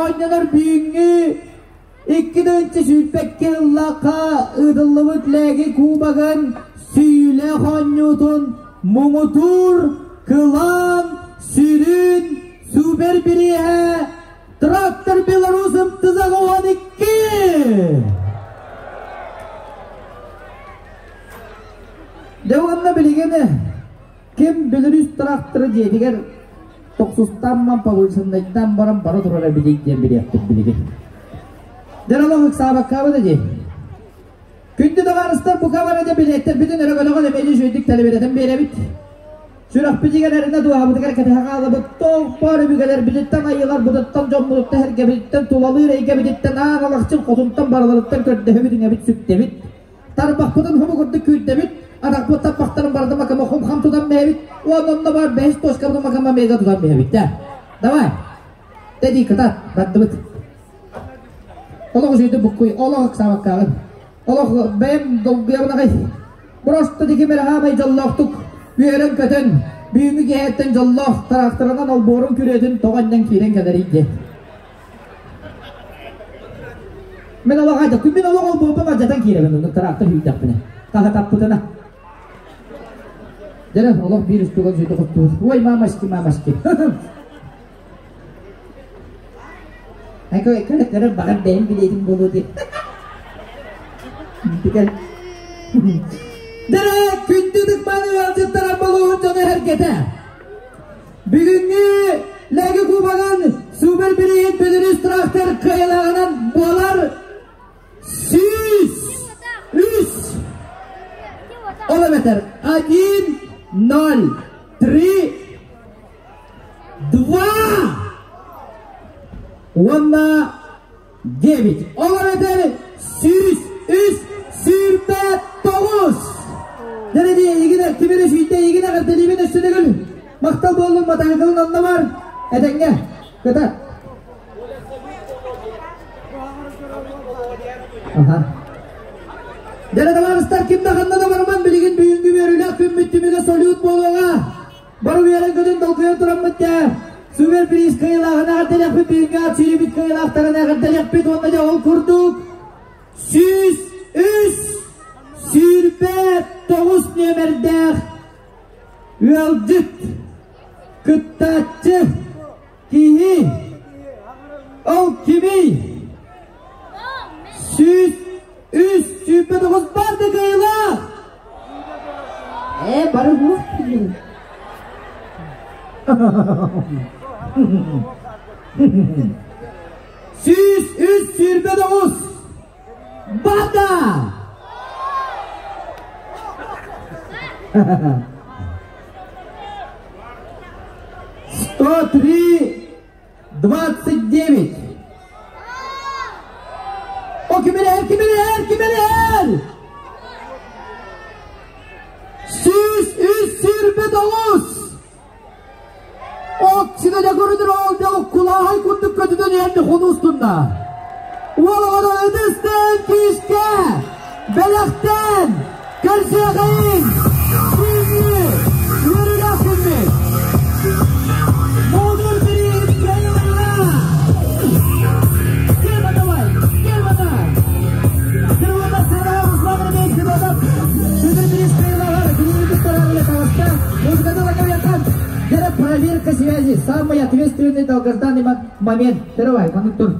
оонньонор бүгүҥҥү 2 122 ыллаахха ыытыллыбыт Лээги Кубогын сүүйүүлээх оонньуутун муҥутуур кылаан сүрүн супер бирииһэ Трактор Беларусым тызаҕа 12! Дьэ уонна билигин ким Беларусь тракторы дьиэтигэр тохсустаамман повышеннайдаан баран бара турар эбитий диэн билиэхпит билигин. Дьэ олох ыксаабаккаабыт дии. Күндү табаарыстар бука бары да билиэттэрбитин өрө көтөҕөн эмиэ үчүгэйдик тэлибирэтэн биэрэбит. Сүрэхпитигэр эрэнэ дууһабытыгар кэтэһэ хаалабыт тоҕ өбүгэлэрбититтэн айыыларбытыттан дьоммутуттан эргэбититтэн тулалыыр эйгэбититтэн аан алахчын хотунтан барыларыттан көрдөһөбүт үҥэбит сүктэбит тарбахпытын хому курдук күүрдэбит атахпыт тарбахтарын барыта макама хум хам тутан бэйэбит уонна онно бар бэһис тоскабытын макама мега тутан бэйэбит да давай тэдии кытат бардыбыт олох үчүгүйдүк буккуй олох ыксаабаккааҕын олох бэйэм долгуйабын аҕай Просто диким эрэ хаамай дьоллоохтук үөрэн-көтөн, бүгүҥҥү киэһэттэн дьоллоох тыраахтарынан олбуорун күрүөтүн тоҕо анньан киирэн кэлэрий диэн. Мин олох айда, мин олох олбуорбун алдьатан киирэбин оннук тыраахтар сүүрдэхпинэ. Хаһытаппытына. Дьэ, олох биир устуган сүүрдэ хоттубут. Ой, мамочки, мамочки. Көрө баҕар бэйэм билиэтим буолуо дии. Дэрэ күндү тыкман ыалдьыттара болуун дьоно эргэтэ. Бүгүҥҥү Лэги Кубогын супер бирииһин Беларусь трактор кыайылааҕынан буолар 103. Ол эбэтэр 1, 0, 3, 2 уонна 9. Ол эбэтэр 103 29. Дэрэ игинэ кимире сүйдэ игинэ эҕэрдэлиибин өссө төгүл. Махтал буоллун матаһыкылын онно бар. Этэҥҥэ. Кытат. Аха. Дэрэ табаарыстар ким да ханна да барыман билигин бүгүҥҥү үөрүүлээх күммүт түмүгэ салют буолуоҕа. Бары үөрэн-көтөн долгуйан тураммыт даа. Супер приз кыайыылааҕын эҕэрдэлиэхпит, бүгүҥҥү ат сүүрүүбүт кыайыылаахтарын эҕэрдэлиэхпит уонна дьэ ол курдук 103 29 нүөмэрдээх ыалдьыт, кыттааччы киһи ол кимий? 103 29 барды кыайыылаах! Ээ, бары буох киһи. 103 29 Бата! 103 29. О, кимилер, кимилер, кимилер! 103 29! Оксида көрүдүр ол де кулааһай курдук көтүтөн иһэрди хонуустунна. Уол оҕону ытыстан күүскэ, бэлэхтэн, көрсүөхэйин, бүгүҥҥү үөрүүлээх күммүт. Модуль бирииһин кыайыылаҕа! Кел давай, кел давай! Первота сыанаҕа Руслан Ромеевич Федотов, Сүдүр бириис кыайыылааҕар күнү туттарар таҕыста. Музыканы лакавятан, Дьэ, проверка связи, самый ответственный долгожданный момент. Давай, маннык тур.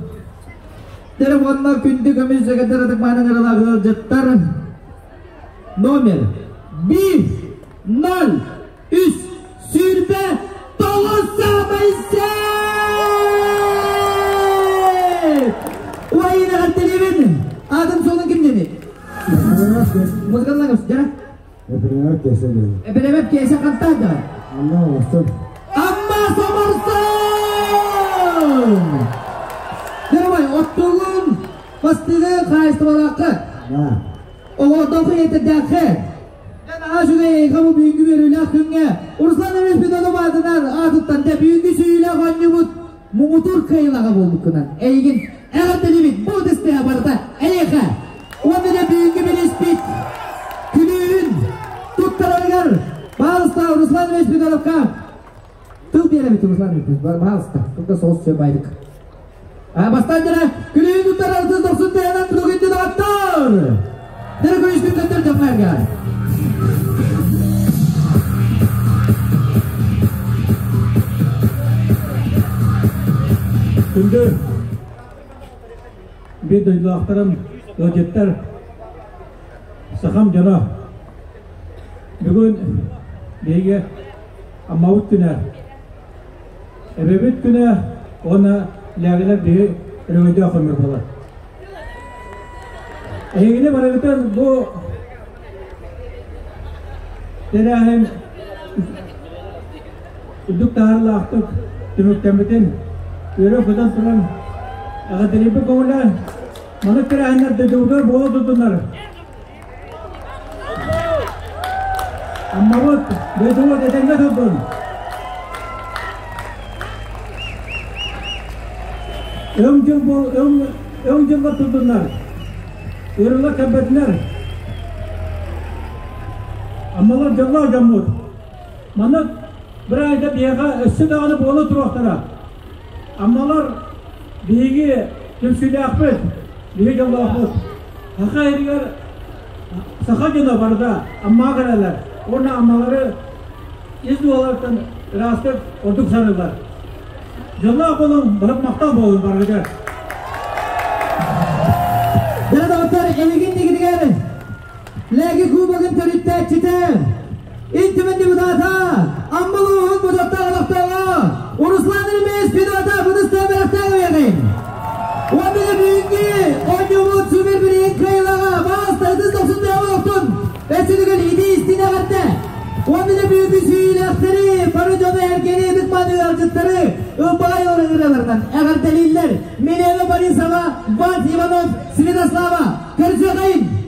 Дьэ, уонна күндү көмүс жагаттар ытыкмаанын ыралаах ыалдьыттар. Номер 1, 0, 3, 29 саамай сеп! Уайын эҕэрдэлиибин! Аатын суолун ким диэний? Музыкаллаҥыз, дьэ. Эпилемеп киэсэ диэн. Эпилемеп киэсэ хантан да? Амма оҥостон. Амма Соморсун! Давай, оттугун бастыгы хаайыстыбалаахха. Оҕолордооху ийэтэрдээххэ. Наһаа үчүгэй эйгэ бу бүгүҥҥү үөрүүлээх күҥҥэ Руслан Иванович Петрович аатынан аатыттан да бүгүҥҥү сүүйүүлээх оонньуубут муҥутуур кыайыылааҕа буолбуккунан эйигин эҕэрдэлиибит бу ытыстыһа барыта эйиэхэ уонна да бүгүҥҥү бирииспит күлүүһүн туттарарыгар баалыста Руслан Иванович Петровка тыл биэрэбит Руслан Иванович баалыста кылгас соҕус сөп байдык. Бастаан дьэрэ күлүүн туттар артыыс дохсун тыһынан тугунду доҕоттор! Дьэрэ күлүүскүн көттөр дьоҥҥо Күндү биир дойдулаахтарым, ыалдьыттар, сахам дьоно, бүгүн биһиги Аммабыт күнэ Эбэбит күнэ уонна лээгилэр биһи өрөгөйдөөх көмөр буолар. Эһигини барыгытын бу тэрээһин үрдүк таһаарыылаахтык түмүктэммитин үөрэ-көтөн туран эҕэрдэлиирбит көҥүллээн маннык тэрээһиннэр дойдубутугар буола турдуннар. Аммабыт, дойдубут этэҥҥэ турдун! Өҥ дьыл бу өҥ өҥ дьыллар турдуннар! Ыарыылар кэлбэтиннэр! Аммалар дьоллоох дьоммут! Маннык бырайда биһиэхэ өссө даҕаны буола туруохтара! Аммалар биһиги түмсүүлээхпит, биһиги дьоллоохпут. Саха иһигэр саха дьоно барыта Аммаҕа кэлэллэр уонна Аммалары ис дууһаларыттан ыраастык ордук саныыллар. Дьоллоох буолуҥ, баһыт махтал буолун барыгытыгар. Дьэ доҕоттор, эһигин дигитигэр Лээги Кубогын төрүттээччитэ, Ил Түмэн депутата, Амма улууһун бочуоттаах олохтооҕо Руслан Ильмеевич Федотов ытыстаах бэлэхтээх үөҕин. Уонна бүгүҥҥү оонньуубут супер билигин кыайыылааҕа Баҕаста ытыс дохсун олохтун өссө итии истиҥ эҕэрдэ! Уонна бүгүҥкү сүүйүүлээхтэри, бары дьону эргэни ытык-мааны ыалдьыттары ылбаҕай ырыаларынан эҕэрдэлииллэр Милена Борисова, Вад Иванов, Святослава. Көрсүөхэйин!